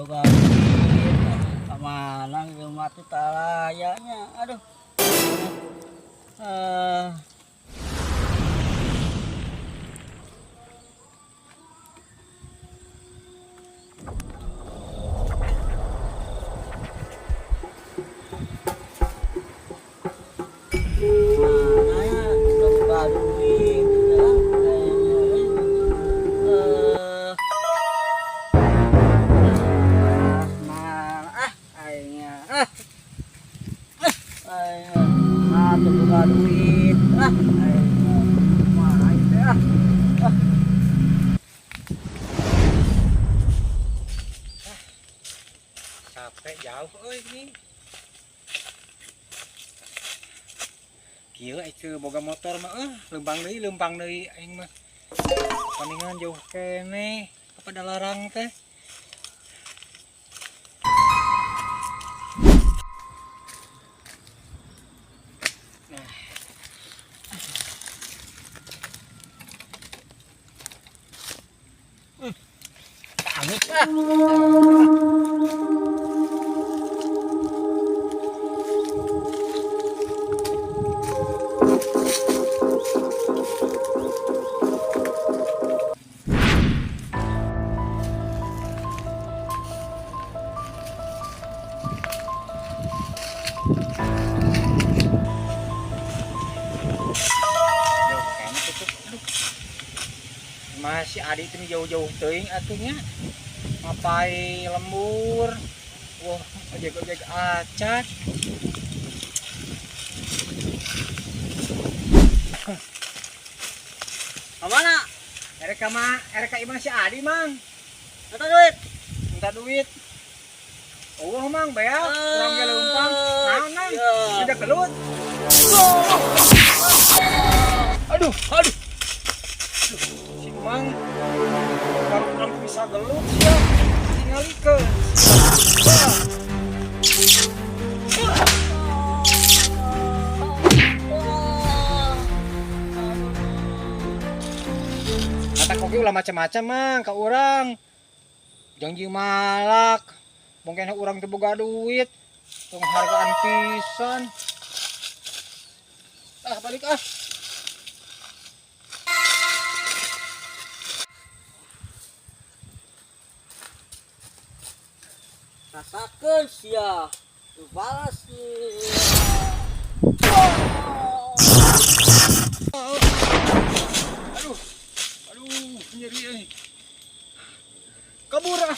Boga duit. Ka mana geus mati talayanya. Aduh. Ah. Mana ya teu boga duit ya kayaknya eh. Eh. Nah, ah, aingnya. Ah. Ah, aingnya. Ah, teu boga duit. Ah, aingnya. Kumaha ieu teh ah. Ah. Capek jauh euy ini. Kieu teu boga motor mah euy, leumpang deui aing mah. Paningan jauh keneh kepada larang teh. Nah. Amit ah. Jauh keneh tutup. Aduh. Masih Adi itu jauh-jauh teuing atuh nya. Ngapai lembur. Wah, ojek-ojek acan. Ka mana? Erek ka ma, erek ka imah si Adi, Mang. Minta duit. Minta duit. Oh, Mang, beak, urang ge leumpang. Naon, Mang? Ya. Tidak gelut. Aduh, aduh. Aduh, si Mang baru kurang bisa gelut sia. Tingalikeun. Wah. Kata koki ulah macam-macam, Mang, ka urang. Janji malak. Mungkin urang teu boga duit. Penghargaan pisan. Ah, balik ah. Rasakeun sia. Balas sia. Aduh. Aduh, nyeri euy. Kabur ah.